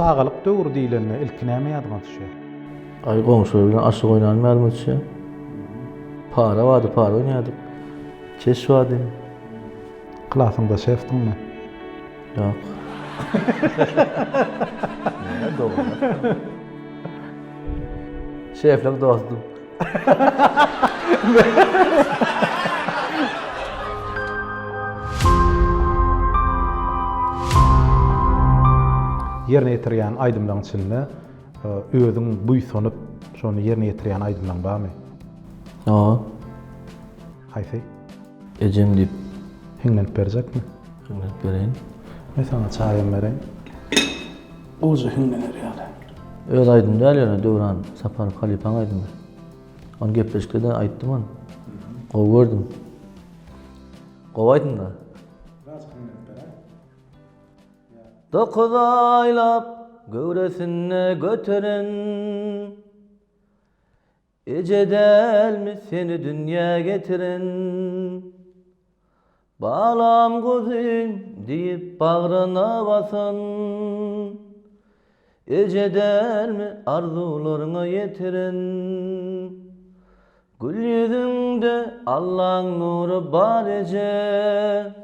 Çagalyk döwri diýlende ilki näme ýadyňa düşýär? Aý goňşular bilen aşyk oýnanym ýadyma düşýär. Para bardy, para oýnaýardyk. Çeş bardy. Klasyňda şefdiňmi? Ýok. Näme dogry? Şefliň dostum. Ýerine ýetirýän aýdymlaryň içinde özüň buýsanyp, şony ýerine ýetirýän aýdymlaň barmy? Ýok. Haýsy? Ejem diýip. Hiňlenip berjekmi? Hiňlenip bereýin. Men saňa çaýam bereýin. Goja hiňlener ýaly. Öz aýdym däl ýöne Döwran Saparow halypaň aýdymy. Ony gepleşikde-de aýtdym ony. Gowy gördüm. Gowy aýdym-da. Birazjyk hiňlenip beräý. Dokuz aýlap göwresinde göteren. Eje dälmi seni dünýä getiren? Balam guzym diýip bagryna basan. Eje dälmi arzuwlaryňa ýetiren? Gül ýüzüňde Allaň nury bar eje.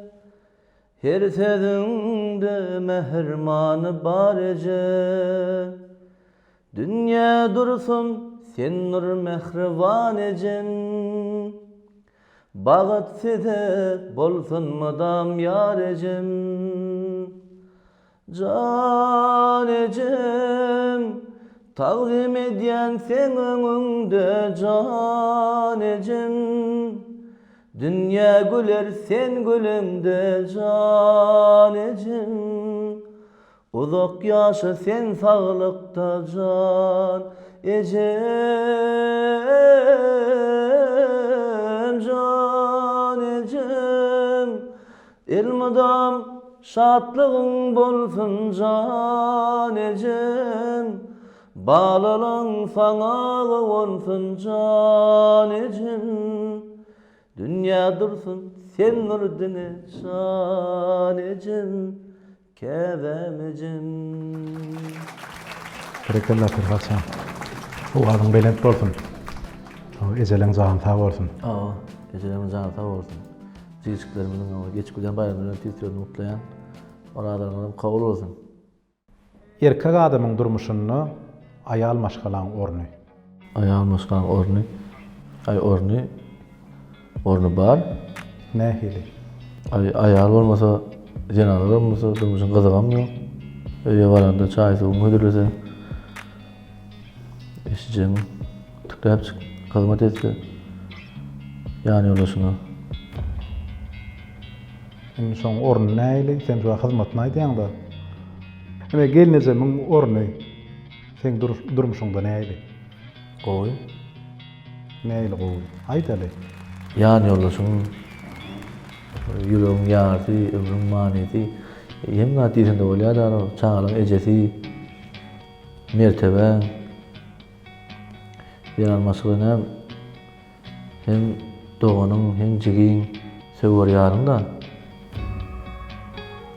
Her sözüňde mähir many bar eje. Dünýä dursun, sen nur mähriban ejem. Bagyt size bolsun mydam ýar ejem. Jan ejem, tagzym edýän seň öňüňde jan ejem. Dünýä güler sen güleňde jan ejem. Uzak ýaşa sen saglykda jan ejem jan ejem elmydam şatlygyň bolsun jan ejem balalaň saňa guwansyn jan ejem dünýä dursun sen nur diňe jan ejem Käbäm ejem. Berekella Perhat jan. Owazyň belent bolsun. Ejeleň jany sag bolsun. Hawa, ejeleriň jany sag bolsun. Jigijiklerimiziň hawa geçip giden baýramlary bilen tüýs ýürekden gutlaýan. Orazalarymyzam kabul bolsun. Erkek adamyň durmuşynda aýal maşgalaň orny. Aýal maşgalaň orny, aý orny, orny bar. Nähili? Aý aýal bolmasa, zenanlar bolmasa durmuşyň gyzygam ýok. Öýe baranda çaý-suwuňy hödürlese, eşijegiň tükläpjik hyzmat etse ýanýoldaşyňa. Indi şoň orny nähili? Sen şu hyzmatyny aýdýaň-da. Ine gelnejemiň orny. Seň durmuşyňda nähili? Gowy. Nähili gowy? Aýdaly. Ýan ýoldaşyň ýüregiň ýarysy, ömrüň manysy. Hemme zat diýseň-de bolýar-da, çagalaryň ejesi, mertebäň. Zenan maşgala näme? Hem doganyň, hem jigiň, söwer ýaryň-da.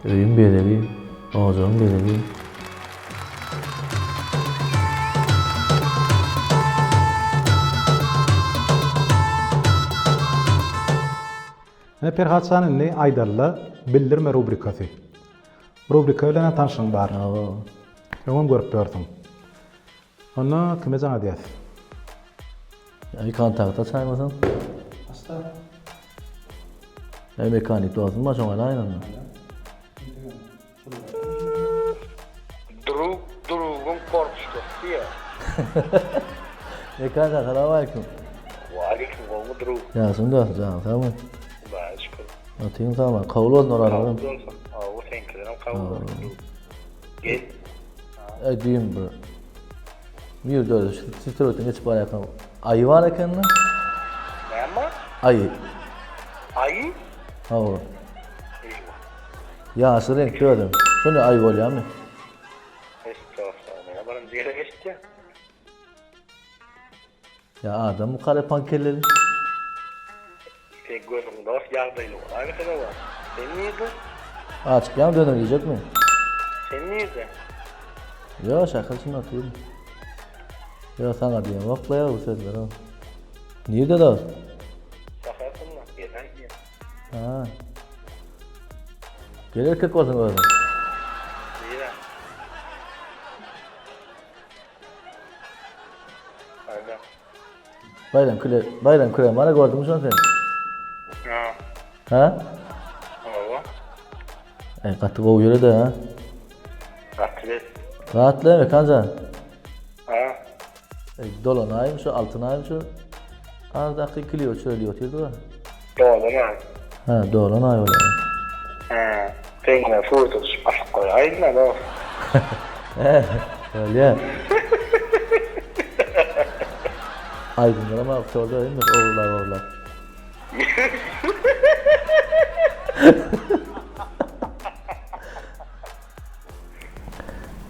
Öýüň bezegi, ojagyň bezegi. Ine Perhat jan indi aýdalyda bildirme rubrikasy. Rubrika bilen-ä tanşyň bar. Hawa. Öňem görüp ýörsüň. Onda kime jaň edýäs? Aý kontakt açaýmasaň. Açda. Aý mekanik dostum bar şoňa aýlaýyn onda. Drug drugyň korpuşkasy diýýär. Mekanik salam aleýkum. Waleýkim gowmy drug. Ýagşymy dostum janyň sagmy? Hudaýa şükür. Otyň sagmy? Kabul bolsun orazaň. Kabul bolsun. Hawa seňkilerem kabul bolsun drug. Gel. Aý düýn bir Bir dörde şu töwetden geçip barýarkam aýy bar ekende. Näme bar? Aýy. Aýy? Hawa. Eýwa. Ýaşyl reňkli özem. Şonda aýy bolýarmy? Estagfurullah. Näme birinji gezek eşitýän. Ýa adam bu karepan kelleli. Seň gözüň dost ýagdaýly bolaýmasyn oba. Sen nirde? A çykýaň döner iýjekmi? Sen nirde? Ýok, şäher içinde otyryn. Ýok, saňa diýemok-la ýa bu sözleri. Nirde dost? Şäher içinde, geläý. Ha. Gel erkek bolsaň özüň. Nirä? Aýda. Baýram küle, Baýram küle mana gördüňmi şony sen? Ha. Ha? Hawa. Ey gaty gowy ýöredi ha. Gaty bet. Rahatla Mekanjan. Ha. Ey dolanaýym şu altynaýym şu. Ardaky kliýo çöli otyrdy. Dolanaý. Ha, dolanaý bolýar. Ha. Seňle surata düşüp asyp goýaýyn-da dost. He, bolýar. Aýdymlaram awtorda hemme ogurlap ogurlap.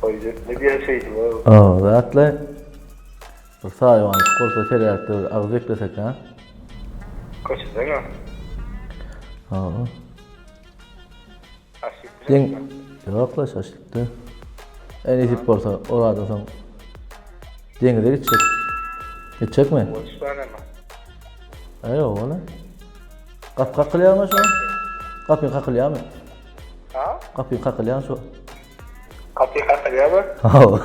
Goýjak ne diýen şeýdip. O, zatla. Bir saýawan bolsa terýakda bir agyz eklesek ha. Köçedeňä. Ha. Deň Ýok la şaşlypdy. E nesip bolsa oradan soň deňize gitjek. Gitjekmi? Aý ola. Gapy kakylýarmy şu? Gapy kakylýarmy? Ha? Gapy kakylýar şu. Gapy kakylýarmy? Hawa.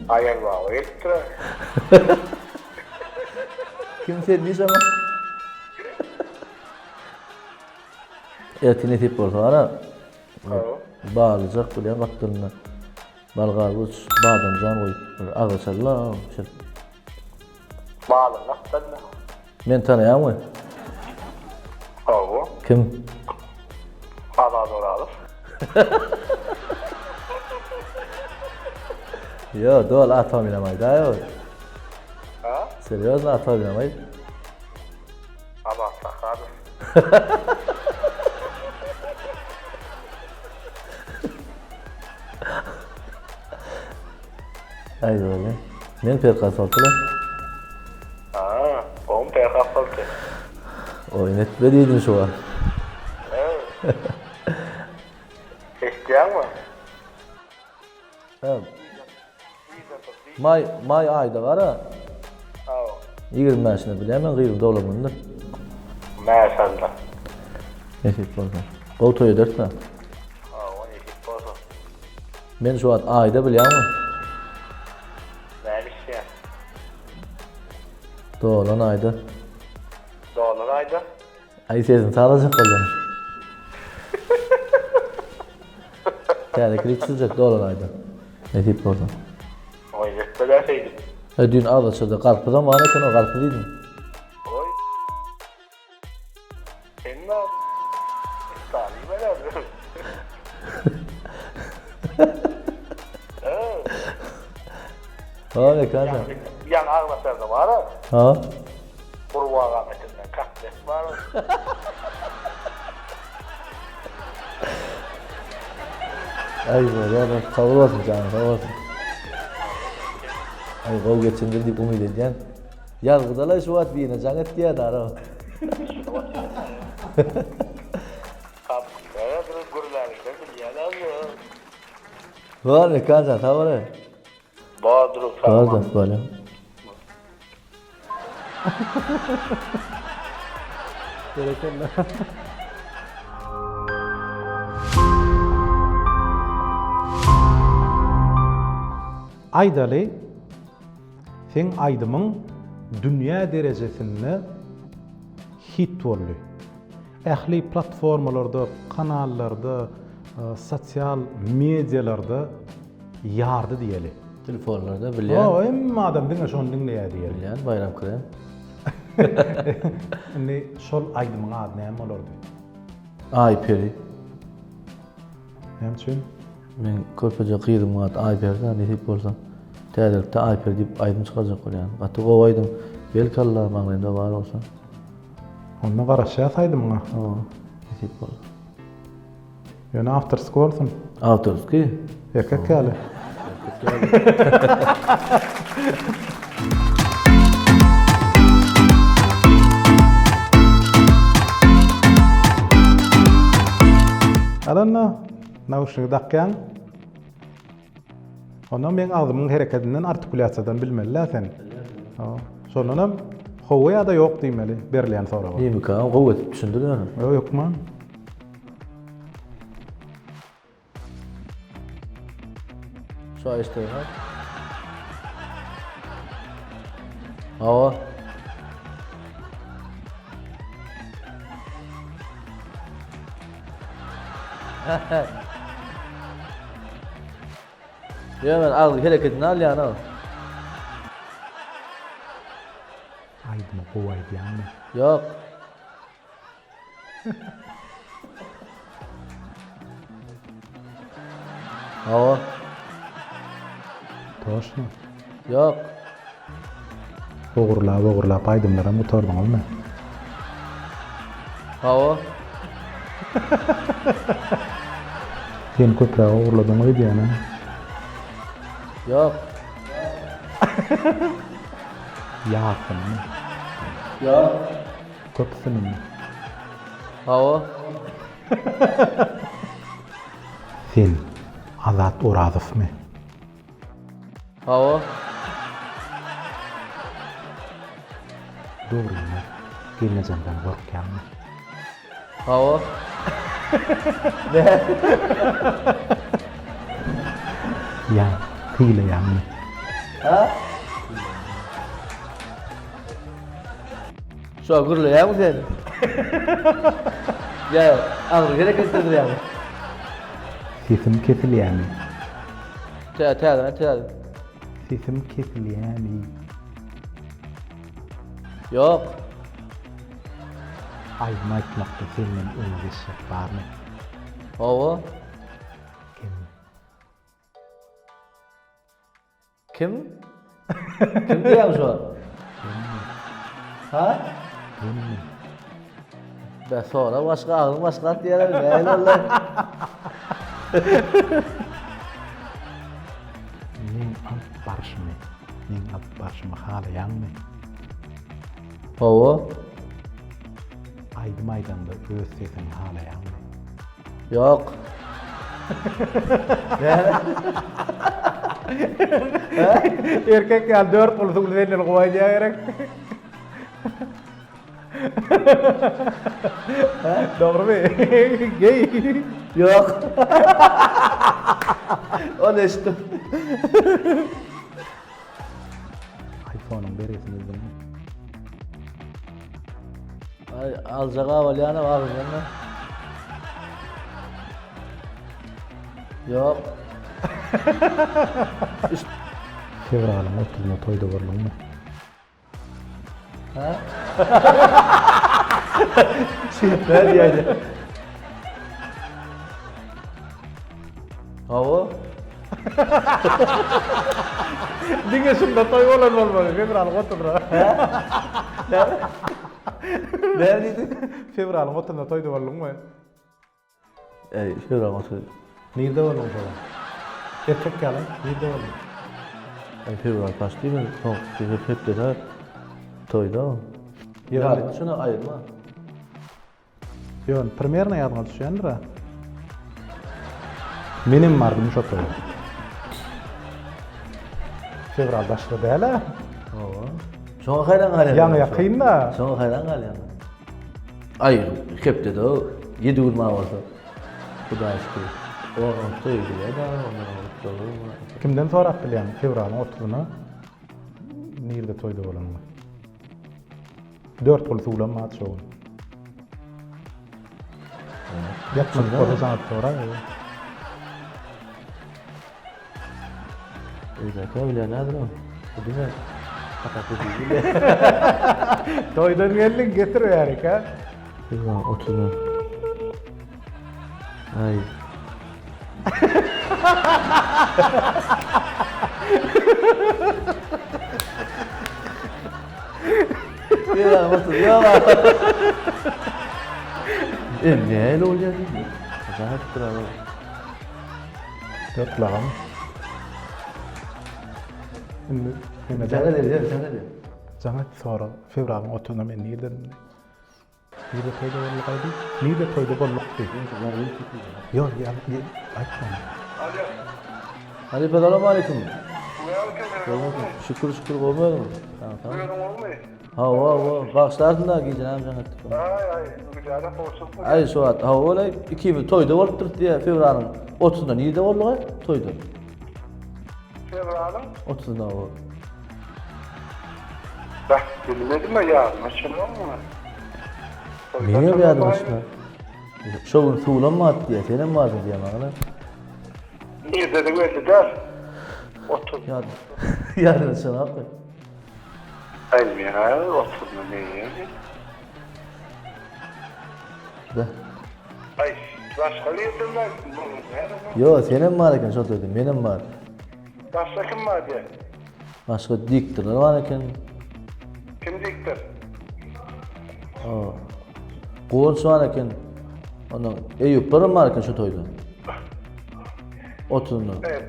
Aýal baba gelipdir. Kim sen diýseň? Ertir nesip bolsa gara. Balyjak bilen gapdalynda balgarguç, badamjan goýup bir agyz açaly-la bişirip. Balyň gapdalynda. Men tanaýaňmy? Hawa. Kim? Azat Orazow. Ýo, doly at familiýamy aýdaý. Ha? Serýozno at familiýamy aýt. Azat Sahadow. Aý boldy. Men Perhat Soltyla. Ha, gowy Perhat Solty. Oýun etme diýdim şu wagt. Eşitýäňmi? He. Maý, maý aýda gara. Hawa. 25-ine bilýän men gyzym doglan günüdir. Mäşalla. Nesip bolsa. Gowy toý ederis-ä. Hawa, nesip bolsa. Men şu wagt aýda bilýäňmi? Näme işleýäň? Dolan aýda. Dolan aýda? Aý sesini sazlajak bolýan. Täze klip çyzjak dolan aýda. Nesip bolsa. Oý, etmedä şeýdip. E düýn agzaçada garpyzam bar eken o garpyz iýdim. Oý. Sen ne? Iftar iýmedä. Ha, Mekan. Ýaňy agzaçada bar-a. Ha. Gurbagam etinden kotlet bar. Aý bolýar, sag bolsun janyň sag bolsun. Aý gowy geçindir diýip umyt edýän. Ýazgydalaý şu wagt birine jaň et diýýär dara. Bar Mekanjan sag bol. Bar durup sag Bar dost bolýar. Berekella. Aýdaly, seň aýdymyň dünýä derejesinde hit boldy. Ähli platformalarda, kanallarda, sosial medialarda ýardy diýeli. Telefonlarda bilýän. Hawa, hemme adam diňe şony diňleýär diýeli. Bilýän, Baýram Krem. Indi şol aýdymyň ady näme bolardy? Aýperi. Näme üçin? Meň körpeje gyzymyň ady Aýperi-dä, nesip bolsa täzelikde Aýperi diýip aýdym çykarjak bolýan. Gaty gowy aýdym. Belki Alla maňlaýymda bar bolsa. Onda garaşýas aýdymyňa. Hawa, nesip bolsa. Ýöne awtorskiý bolsun. Awtorskiý? Erkek ýaly. Erkek ýaly. Al onda, nauşnigi dakýaň. Onda meň agzymyň hereketinden artikulýasiýadan bilmeli-dä sen. Şondanam hawa ýa-da ýok diýmeli berilýän soraga. Mimikany gowy edip düşündir ýöne. Ýok, hökman. Şu aýyşdyr ha. Hawa. Ýöne men agzy hereketini alýan-ow. Aýdymy gowy aýdýaňmy? Ýok. Hawa. Toşno. Ýok. Ogurlap ogurlap aýdymlaram gutardyňyzmy? Hawa. Sen köpräk ogurladyň öýdýän a? Ýok. Ýarsynymy? Ýok. Köpüsinimi? Hawa. Sen Azat Orazowmy? Hawa. Dogryňy aýt, gelnejemden gorkýaňmy? Hawa. Ýa sylaýaňmy? Ha? Şo gürleýäňmi sen? Ýa agzy hereket etdirýäňmi? Sesim kesilýämi? Tä täzeden täze. Sesim kesilýämi? Ýok. Aýdym aýtmakda senden öňe geçjek barmy? Hawa. Kim? Kim? Kim diýýäň şo? Ha? Menmi? Be sora başga agzyň başga at diýýärler nähili boldy? Meň alyp barşymy, meň alyp barşymy halaýaňmy? Hawa. Aýdym aýdaňda öz sesiňi halaýaňmy? Ýok. Erkek ýaly dört gul suwly senden gowy aýdýar gerek. Dogrymy? Geý. Ýok. Ony eşitdim. iPhone-yň bergisini üzdiňmi? Ay aljaga bolýan agzyndan. Ýok. Fewralyň 30-na toýda bolduňmy? Ha? Şeýtme diýäýdi. Hawa. Diňe şunda toý bolan bolmaly, fewralyň 30-na. Näme diýdiň? Fewralyň 30-na toýda bolduňmy? Eý, fewralyň 30. Nirde bolduň şo wagt? Erkek ýaly, nirde bolduň? Eý, fewral kaç diýmen, soňky hepdede toýda. Ýadyňa şuny aýyrma. Ýöne primerno ýadyňa düşýändir-ä. Menem bardym şo toýa. Fewral başda däl-ä. Hawa. Şoňa haýran galýan. Ýaňy ýakyn-da. Şoňa haýran galýan. Aý, hepdede ýedi gün bar bolsa. Hudaýa şükür. On toý edilýär-dä, ondan soň Kimden sorap bilýäň fewralyň otuzyna nirde toýda bolanyňy? Dört gul suwlam bar şo gün. Ýatmadyk bolsa jaň edip soraý. Öýdäki bilýän häzir ol. Bu diňe hasap edildi. Toýdan geldiň getir bärik ha. Ýa 30 Aý. Ýa 30 ýa. E näle bolýar diýdi. Jaň edip durar ol. Dört gulagam. Indi neme Jaň edeli, jaň edeli. Jaň et sora. Fewralyň 30-na men nirdedim? Nirde toýda bolduk aýdy? Nirde toýda bolduk diý. Ýok, ýa, aýtma. Alo. Halypa salowmaleýkim. Şükür şükür gowy özüň. Özüň gowumy? Hawa hawa bagyşlarsyň-da gije näme jaň etdik. Aý aý gijäde gowşupmy? Aý şu wagt hawa ol ikimiz toýda bolup durus diýýä fewralyň otuzynda nirde boldugaý toýda? Fewralyň? Otuzynda hawa. Beh bilmedim-ä ýadyma düşenokmy? Meňem ýadyma düşmän. Şo gün suwlam bardy diýýä senem bardyň diýýä maňa. Nirdedigi belli däl. 30. Ýa ýadyňa düşenokmy? Aý men-ä otuzynda neýe. Be. Aý başga birden bar. Ýo senem bar eken şol toýda menem bar. Başga kim bar diýä? Başga diktorlar bar eken. Kim diktor? O. Guwanç bar eken. Ondan Eýýuplar bar eken şu toýda. Otuzynda. Evet.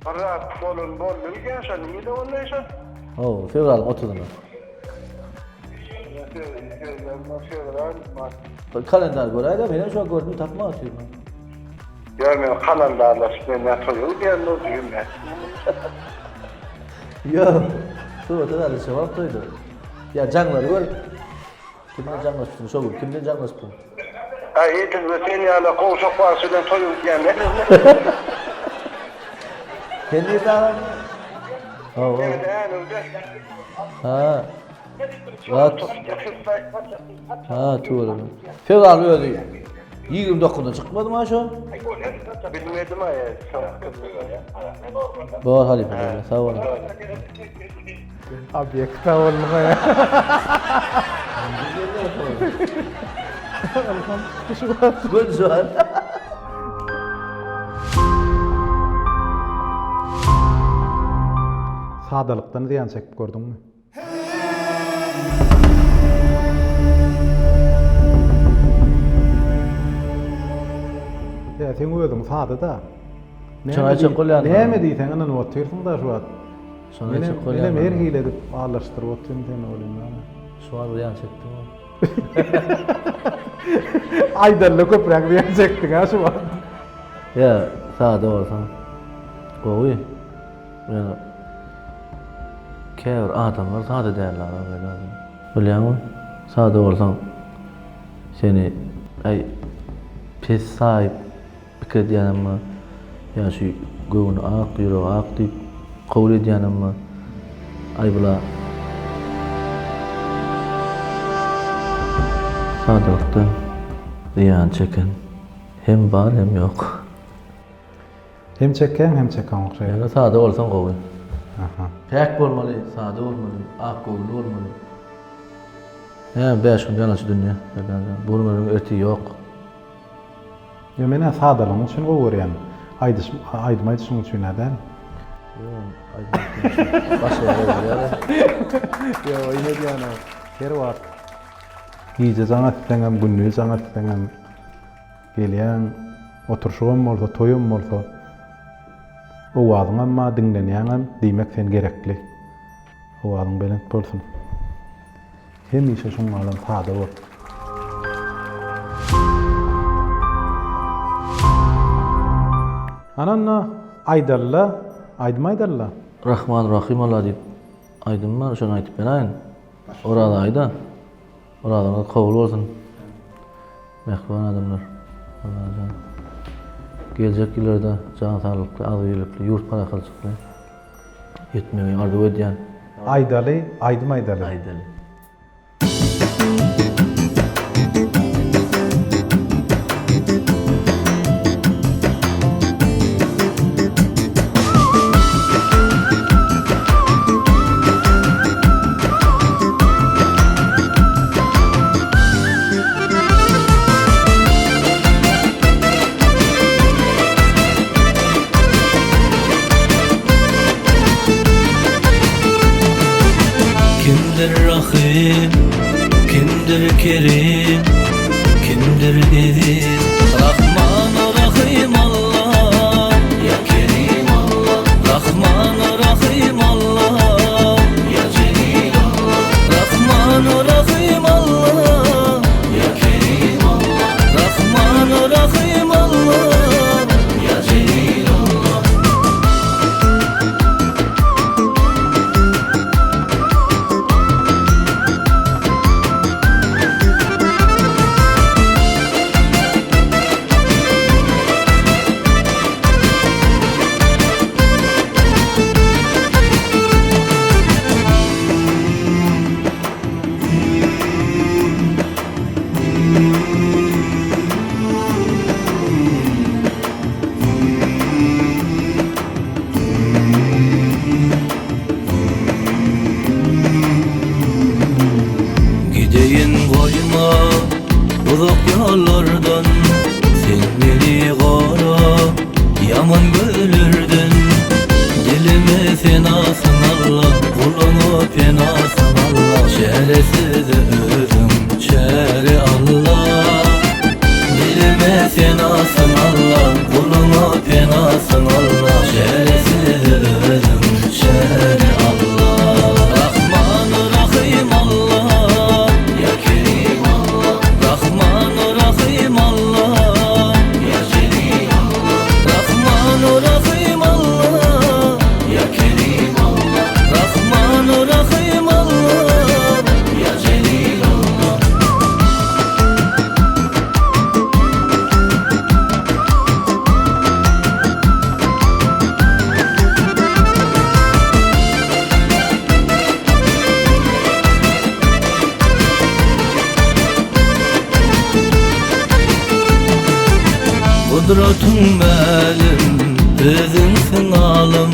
Bir zat bolan boldy diýýän şo nirede boldy şo? Hawa, fewralyň otuzynda. Fewral, mart. Bir kalendar göräýdä, menem şo gördüm tapman otyryn. Ýa men kalendarlaşyp men nä toýa gidýän boldy men. Ýok. Surata da şo toýda. Ýa jaňlary gör. Kimden jaňlaşypsyň şo gün? Kimden jaňlaşypsyň? Aý edil we sen ýaly gowşak bagşy bilen toýa gidýän men. Sen nirde agam? Hawa. Men Änewde. Ha. Zat. Ha, tüweleme. Fewralyň özi 29-da çykmadymy ha şo? Bilmedim aý. Bor halypa, sag boluň. Obýekt bolduň ya. Ylham şu wagt. Gül şu an. Sadalykdan zyýan çekip gördüňmi? Ýa seň özüň sada-da. Şony aýtjak bolýan. Näme diýseň ynanyp otyrsyň-da şu wagt. Şony aýtjak bolýan. Menem her hili edip aldaşdyryp otyryn seni welin. Şu wagt zyýan çekdim. Aýdanda köpräk zyýan çekdiň-ä şu wagt. Ýa sada bolsaň gowy. Ýöne käbir adamlar sada däldir öyle. Bilýäňmi? Sada bolsaň seni aý pes saýyp pikir edýänem bar. Ýa şu göwni ak, ýüregi ak diýip kabul edýänem bar. Aý bula sadalykdan zyýan çeken hem bar hem ýok. Hem çekýäň hem çekeňok şeýle. Ýöne sada bolsaň gowy. Aha. Päk bolmaly, sada bolmaly, ak göwünli bolmaly. Näme 5 gün ýalançy dünýe. Bu günüň erti ýok. Ýa men-ä sadalygyň üçin gowy görýän. Aýdyş aýdym aýdyşyň üçin-ä däl. Ýok, aýdym aýtmak başga ýere barýar. Ýok, oýun edýän-ow. Her wagt gije jaň etseňem, gündiz jaň etseňem Gelýäň, oturyşygam bolsa, toýam bolsa, owazyňam bar, diňlenýäňem, diýmek sen gerekli. Owazyň belent bolsun. Hemişe şuň ýalam sada bol. Ana onda aýdalyla, aýdym aýdalyla. Rahman Rahym Allah diýip aýdym bar, şony aýdyp beräýiň. Oraz aýda. Orazaňyz kabul bolsun. Mähriban adamlar, Allajan geljek ýyllarda jan saglykly, agzybirlikli, ýurt parahatçylykly etmegi arzuw edýän. Aýdaly, aýdym aýdaly. Aýdaly. Kimdir Rahym, kimdir Kerim, kimdir Eziz Rahman Rahym Allah, Ya Kerim Allah Rahman Rahym Allah, Ya Celil Allah Rahman Rahym Allah, Ya Kerim Allah Rahman Rahym Allah, Ya Celil Allah. senasyn Alla, guluňa penasyn Alla, Çäresiz özüň çäre Alla. Rahman Rahym Alla, ýa Kerim Alla, Rahman Rahym Alla, ýa Jelil Alla, Rahman Rahym Alla, ýa Kerim Alla, Rahman Rahym Alla, ýa Jelil Alla. Gudratyň mälim, özüňsiň alym,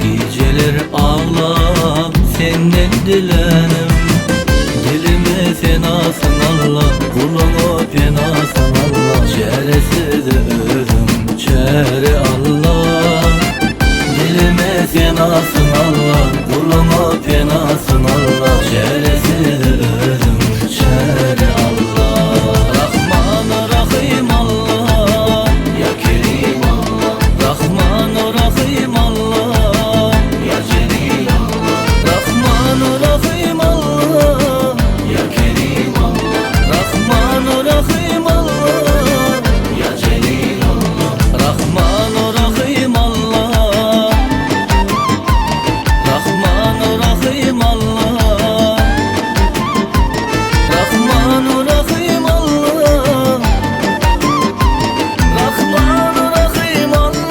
Gijeler aglap senden dilänim, Dilime senasyň Alla, guluňa penasyň Alla, Çäresiz özüň çäre Alla. Dilime senasyň Alla, guluňa penasyň Alla, Çäresiz özüň çäre Alla. Rahman Rahym Alla, ýa Kerim Alla, Rahman Rahym Alla, ýa Jelil Alla, Rahman Rahym Alla, ýa Kerim Alla, Rahman Rahym Alla, ýa Jelil Alla, Rahman Rahym Alla, Rahman Rahym Alla, Rahman Rahym Alla. Rahman Rahym Alla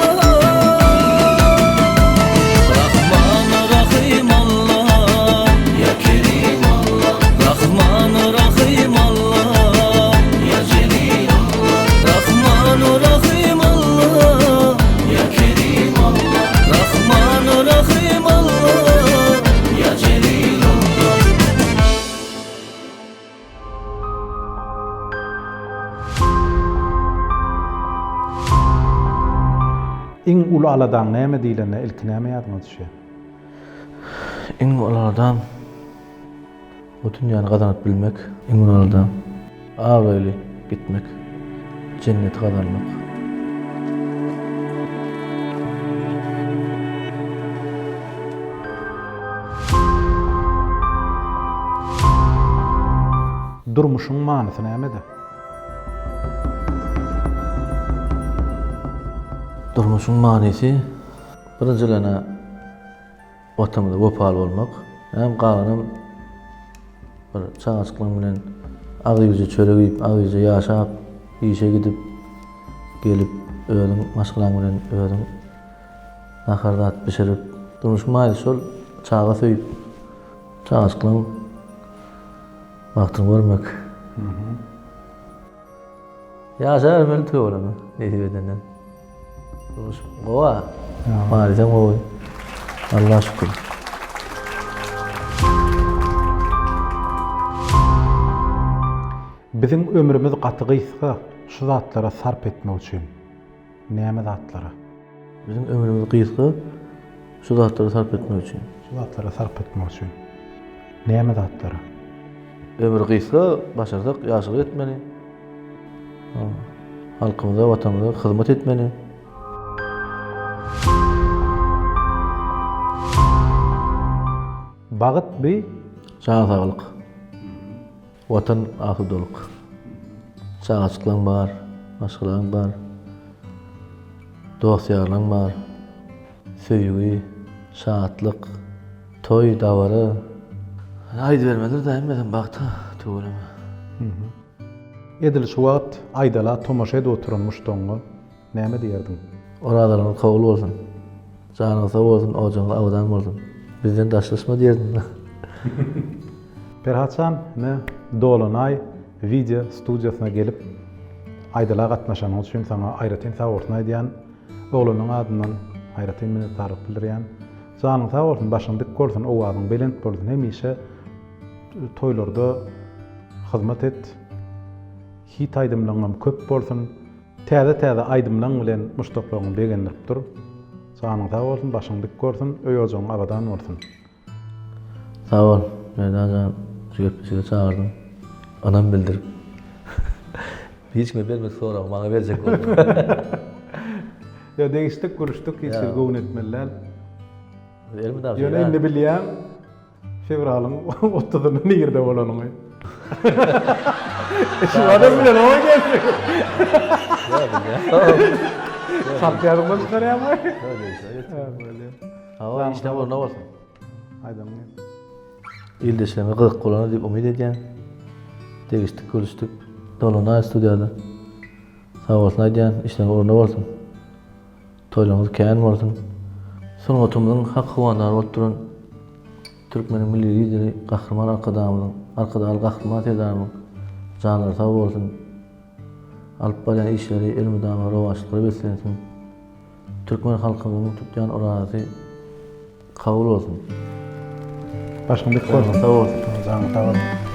Rahman Rahym Alla Ýa Kerim Alla Rahman Rahym Alla Ýa Jelil Alla Rahman Rahym Alla Ýa Kerim Alla Rahman Rahym Alla Ýa Jelil Alla. Iň uly aladaň näme diýlende ilki näme ýadyňa düşýär? Iň uly aladam bu dünýäni gazanyp bilmek. Iň uly aladam abraýly gitmek, jenneti gazanmak. Durmuşyň manysy nämede? Durmuşyň manysy birinjilerine Watanymyza wepaly bolmak, hem galanam bir çagajyklaryň bilen agzybirje çörek iýip, agzybirje ýaşap, işe gidip, gelip, özüň maşgalaň bilen özüň nahar zat bişirip, durmuşyň manysy şol, çaga söýüp, çagajyklaryň bagtyny görmek. Ýaşabermeli töweregine nesip edenden. Durmuş gowy-a. Manysam gowy. Allaha şükür. Biziň ömrümiz gaty gysga şu zatlara sarp etmek üçin. Näme zatlara? Biziň ömrümiz gysga şu zatlara sarp etmek üçin. Şu zatlara sarp etmek üçin. Näme zatlara? Ömür gysga, başarsak ýagşylyk etmeli. Halkymyza, Watanymyza hyzmat etmeli. Bagyt bi. Jan saglyk. Watan asudalyk. Çagajyklaň bar, maşgalaň bar. Dost-ýarlaň bar. Söýgi, şatlyk, toý, dabara. Aýdybermelidir-dä hemmesem bagta, tüweleme. Edil şu wagt Aýdala tomaşa edip oturan muşdagyňa näme diýerdiň? Orazalyňyz kabul bolsun. Janyňyz sag bolsun, ojagyňyz abadan bolsun. Bizden daşlaşma diýerdim. Perhat jan, ine, Dolanaý wideo studiýasyna gelip, Aýdala gatnaşanyň üçin saňa aýratyn sagbolsun aýdýan. Oglanyň adyndan aýratyn minnetdarlyk bildirýän. Janyň sag bolsun, başyň dik bolsun, owazyň belent bolsun, hemişe toýlarda hyzmat et. Hit aýdymlaňam köp bolsun. Täze-täze aýdymlaň bilen muşdaklaryňy begendirip dur. Janyň sag bolsun, başyň dik bolsun, öý-ojagyň abadan bolsun. Sag bol, Merdan jan, şu gepleşige çagyrdyň. Ynam bildirip. Hiç kime bermedik soragy maňa berjek boldy. Ýa degişdik, gülüşdik, hiç hili göwün etmeli däl. Elmydama Ýöne indi bilýän fewralyň otuzynda nirde bolanyňy. Şu adam bilen oňa geldi. Ýa bilýän. Çalt ýadyňdan çykarýarmy? Ýa bilýän. Hawa, işleň ugruna bolsun. Aýdanyň. Ildeşlerimiz gyzykly bolar diýip umyt edýän. Degişdik, gülüşdik. Dolanaý studiýada. Sag bolsun aýdýan, işleň ugruna bolsun. Toýlaryňyz kän bolsun. Sungatymyzyň hak howandary bolup duran Türkmeniň Milli Lideri Gahryman Arkadagymyzyň, Arkadagly Gahryman Serdarymyzyň janlary sag bolsun. Alyp barýan işleri elmydama rowaçlyklara beslensin. Türkmen halkymyzyň tutýan orazasy kabul bolsun. Başyň dik bolsun. Sag bolsun. Janyň sag bolsun.